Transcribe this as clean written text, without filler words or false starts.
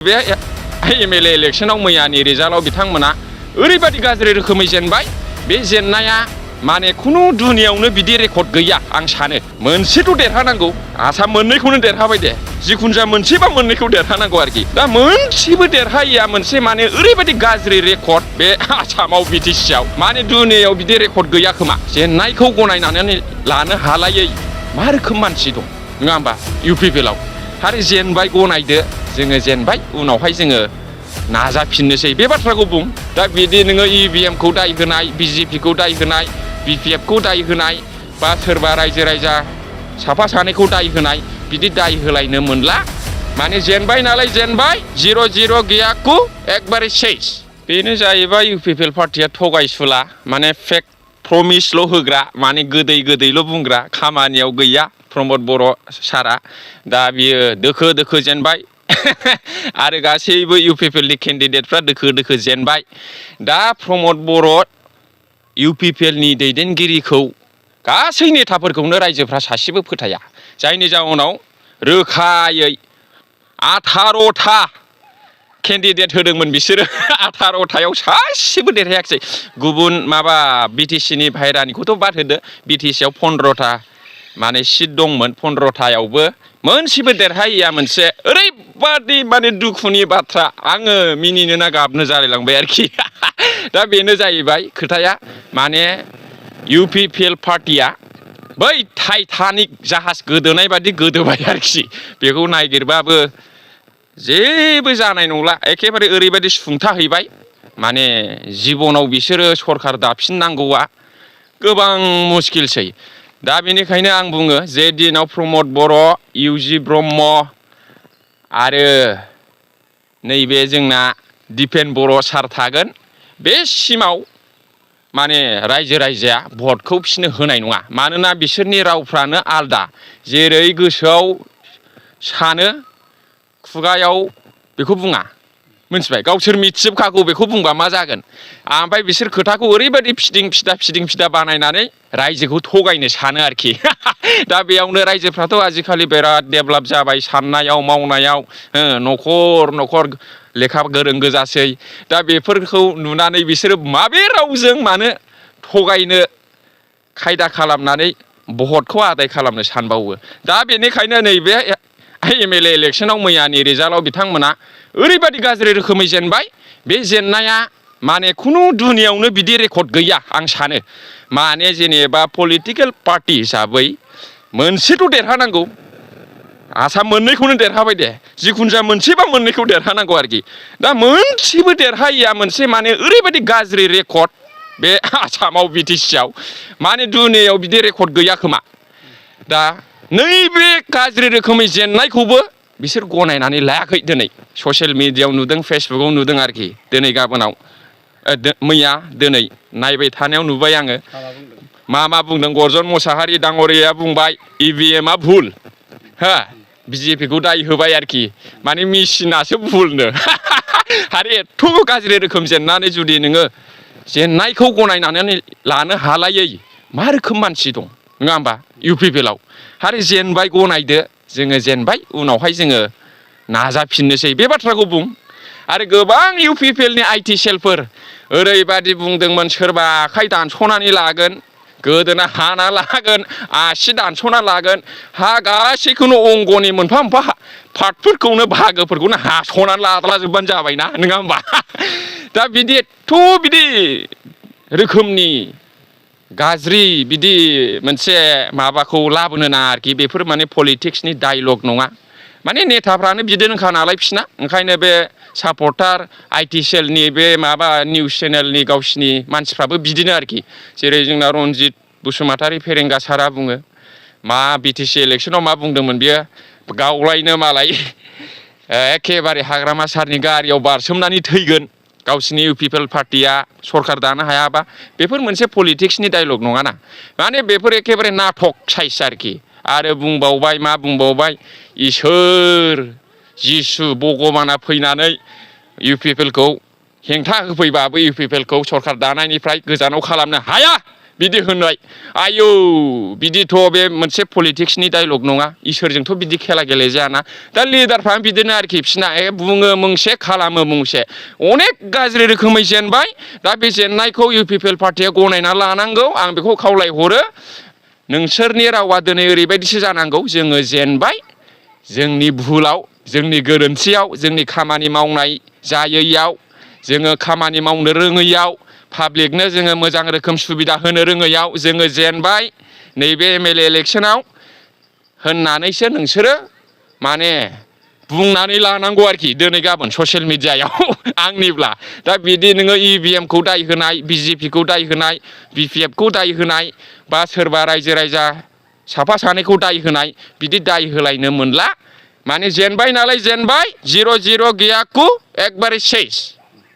बे एमएलए इलेक्शनाव मैयानि रिजाल्टआव बिथांमोना ओरैबादि गाज्रि रोखोमै जेनबाय बे जेननाया माने खुनु दुनियावनो बिदि रेकर्ड गैया आं सानो मोनसेथ' देरहानांगौ आसाम मोननैखौनो देरहाबाय दे जिखुनु जा मोनसेबा मोननैखौ देरहानांगौ आरोखि दा मोनसेबो देरहायैया मोनसे माने ओरैबादि गाज्रि रेकर्ड बे आसामाव बिटिसिआव माने दुनियायाव बिदि रेकर्ड गैया खोमा जेननायखौ गनायनानै लानो हालायै मा रोखोम मानसि दं नङा होमबा इउपिपिएलआव आरो जेनबाय गनायदो जोङो जेनबाय उनावहाय जोङो नाजाफिननोसै बे बाथ्राखौ बुं दा बिदि नोङो इभिएमखौ दाय होनाय बिजेपिखौ दाय होनाय बिपिएफखौ दाय होनाय बा सोरबा रायजो राजा साफा सानैखौ दाय होनाय बिदि दाय होलायनो मोनला माने जेनबाय नालाय जेनबाय 0-0 गैयाकु एकबारे सेस बेनो जाहैबाय इउपिपिएल पार्टिया थगायसुला माने फेक प्रमिसल' होग्रा माने गोदैल' बुंग्रा खामानियाव गैया प्रमद बर' सारा दा बियो दोखो दोखो जेनबाय आरो गासैबो इउपिपिएलनि केन्डिडेटफ्रा दोखो जेनबाय दा प्रमद बर' इउपिपिएलनि दैदेनगिरिखौ गासै नेताफोरखौनो रायजोफ्रा सासेबो फोथाया जायनि जाउनाव रोखायै 18था केन्डिडेट होदोंमोन बिसोरो 18थायाव सासेबो देरहायाखिसै गुबुन माबा बिटिसिनि बाहेरानिखौथ' बाद होदो बिटिसिआव 15था माने सिट दंमोन 15थायावबो मोनसेबो देरहायैया मोनसे ओरैबादि माने दुखुनि बाथ्रा आङो मिनिनो ना गाबनो जालायलांबाय आरोखि दा बेनो जाहैबाय खोथाया माने इउपिपिएल पार्टिया बै टाइटानिक जाहाज गोदोनाय बादि गोदोबाय आरोखि बेखौ नागिरबाबो जेबो जानाय नंला एखेबारे ओरैबादि सुंथाहैबाय माने जिबनाव बिसोरो सरखार दाफिननांगौआ गोबां मुस्किलसै दा बेनिखायनो आं बुङो जे दिनाव प्रमद बर' इउजि ब्रह्म आरो नैबे जोंना दिपेन बर' सार थागोन बे सिमाव माने रायजो राजाया भटखौ बिसोरनो होनाय नङा मानोना बिसोरनि रावफ्रानो आलदा जेरै गोसोआव सानो खुगायाव बेखौ बुङा मिथिबाय गावसोर मिथिजोबखागौ बेखौ बुंबा मा जागोन ओमफ्राय बिसोर खोथाखौ ओरैबादि फिदिं फिदा बानायनानै रायजोखौ थगायनो सानो आरोखि दा बेयावनो रायजोफ्राथ' आजिखालि बिराद डेभेलप जाबाय साननायाव मावनायाव न'खर लेखा गोरों गोजासै दा बेफोरखौ नुनानै बिसोरो माबे रावजों मानो थगायनो खायदा खालामनानै भटखौ आदाय खालामनो सानबावो दा बेनिखायनो नैबे एमएलए इलेक्शनाव मैयानि रिजाल्टआव बिथांमोना ओरैबादि गाज्रि रोखोमै जेनबाय बे जेननाया माने खुनु दुनियावनो बिदि रेकर्ड गैया आं सानो माने जेनेबा पलिटिकेल पार्टि हिसाबै मोनसेथ' देरहानांगौ आसाम मोननैखौनो देरहाबाय दे जिखुनु जा मोनसेबा मोननैखौ देरहानांगौ आरोखि दा मोनसेबो देरहायैया मोनसे माने ओरैबादि गाज्रि रेकर्ड बे आसामाव बिटिसिआव माने दुनियायाव बिदि रेकर्ड गैया खोमा दा नैबे गाज्रि रोखोमै जेननायखौबो बिसोर गनायनानै लायाखै दिनै ससियेल मिडियायाव नुदों फेसबुकआव नुदों आरोखि दिनै गाबोनाव मैया दिनै नायबाय थानायाव नुबाय आङो मा बुंदों गर्जन मोसाहारि दाङ'रिया बुंबाय इभिएमआ भुल हो बिजेपिखौ दाय होबाय आरोखि माने मेसिनासो भुलनो आरो एथ' गाज्रि रोखोम जेननानै जुदि नोङो जेननायखौ गनायनानै लानो हालायै मा रोखोम मानसि दं नङा होमबा इउपिपिएलआव आरो जेनबाय गनायदो जोङो जेनबाय उनावहाय जोङो नाजाफिननोसै बे बाथ्राखौ बुं आरो गोबां इउपिपिएलनि आइटि सेलफोर ओरैबादि बुंदोंमोन सोरबा आखाइ दानस'नानै लागोन गोदोना हाना लागोन आसि दानस'ना लागोन हा गासैखौनो अंगनि मोनफा पार्टफोरखौनो बाहागोफोरखौनो हास'नानै लाद्लाजोबबानो जाबायना नङा होमबा दा बिदि एथ' बिदि रोखोमनि गाज्रि बिदि मोनसे माबाखौ लाबोनो नाङा आरोखि बेफोर माने पलिटिक्सनि डायलग नङा माने नेताफ्रानो बिदिनोखा नालाय बिसिना ओंखायनो बे सापर्टार आइटि सेलनि बे माबा निउस चेनेलनि गावसिनि मानसिफ्राबो बिदिनो आरोखि जेरै जोंना रनजित बसुमतारी फेरेंगा सारा बुङो मा बिटिसि इलेक्सनाव मा बुंदोंमोन बियो गावलायनो मालाय एखेबारे हाग्रामा सारनि गारियाव बारसोमनानै थैगोन गावसिनि इउपिपिएल पार्टिया सरखार दानो हायाबा बेफोर मोनसे पलिटिक्सनि डायलग नङाना माने बेफोर एखेबारे नाटक साइज आरोखि आरो बुंबावबाय मा बुंबावबाय इसोर जिसु भगबाना फैनानै इउपिपिएलखौ हेंथा होफैबाबो इउपिपिएलखौ सरखार दानायनिफ्राय गोजानाव खालामनो हाया बिदि होनाय आयौ बिदिथ' बे मोनसे पलिटिक्सनि डायलग नङा इसोरजोंथ' बिदि खेला गेलेजायाना दा लिडारफ्रा बिदिनो आरोखि बिसिना बुङो मोनसे खालामो मोनसे अनेक गाज्रि रोखोमै जेनबाय दा बे जेननायखौ इउ पि पि एल पार्टिया गनायना लानांगौ आं बेखौ खावलायहरो नोंसोरनि रावा दिनै ओरैबायदिसो जानांगौ जोङो जेनबाय जोंनि भुलाव जोंनि गोरोन्थियाव जोंनि खामानि मावनाय जायैयाव जोङो खामानि मावनो रोङैयाव पाब्लिकनो जोङो मोजां रोखोम सुबिदा होनो रोङैयाव जोङो जेनबाय नैबे एमएलए इलेक्सनाव होननानैसो नोंसोरो माने बुंनानै लानांगौ आरोखि दिनै गाबोन ससियेल मिडियायाव आंनिब्ला दा बिदि नोङो EVM खौ दाय होनाय BJP खौ दाय होनाय BPF खौ दाय होनाय बा सोरबा रायजो राजा साफा सानैखौ दाय होनाय बिदि दाय होलायनो मोनला माने जेनबाय नालाय जेनबाय 0-0 गैयाकु एकबारे सेस